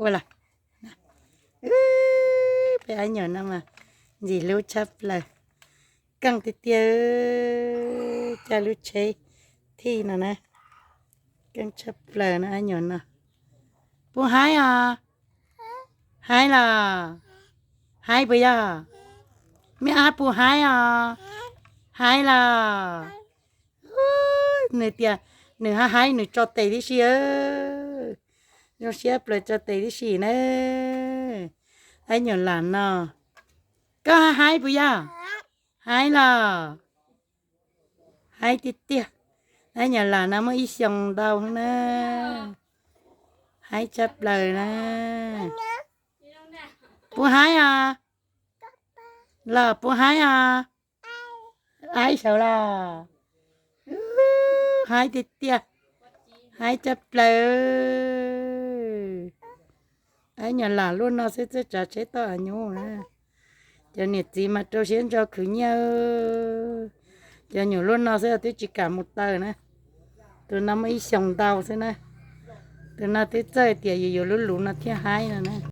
Ua los, peb ab nyuam no mas ntxim hlub tshaj plaws. Keej tiag tiag, coj lub tsheb thij no na. Keej tshaj plaws no ab nyuam no. Puas haib os? Haib los? Haib puas yog? Me ab puas haib os? Haib los? Nws tias nws haib haib nws tso tes tib si. Zoo siab plaws tso tes tib si na. Ab nyuam lam no, koj haib haib puas yog? Haib los? Haib tiag tiag. Ab nyuam lam no muaj ib xyoos ntau na. Haib tshaj plaws na. Puas haib os? Los puas haib os? Haib saud los? Haib tiag tiag. Haib tshaj plaws. Ab nyuam lam luaj no xwb twb tsav tsheb tau av nyuj na. Cov niam txiv mas rau siab ntso khwv nyiaj. Cov nyuam luaj no xwb twb tsis kam mus taw na. Tus no muaj ib xyoos ntau xwb na. Tus no twb txawj tias yus yuav lub luv no thiaj haib no na.